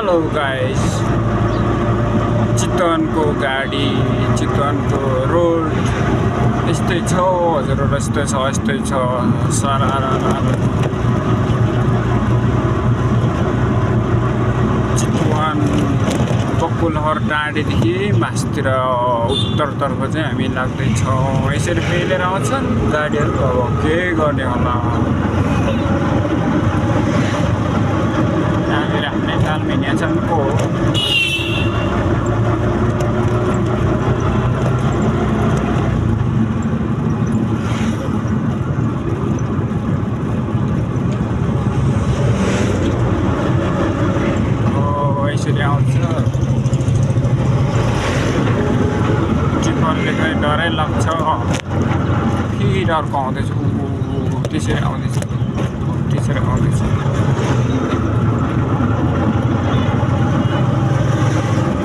Hello guys, चितवनको गाडी, चितवनको रोड यस्तै छ हजुर, यस्तै छ सारा चितवन बकुलहर डाँडीदेखि मासतिर उत्तरतर्फ चाहिँ हामी लाग्दैछौँ। यसरी फेलेर आउँछन् गाडीहरू, अब के गर्ने होला। यहाँनिर आफ्नै तालमेनिया छन् को यसरी आउँछ। चितवनले चाहिँ डरै लाग्छ, फेरि अर्को आउँदैछ, त्यसरी आउँदैछ।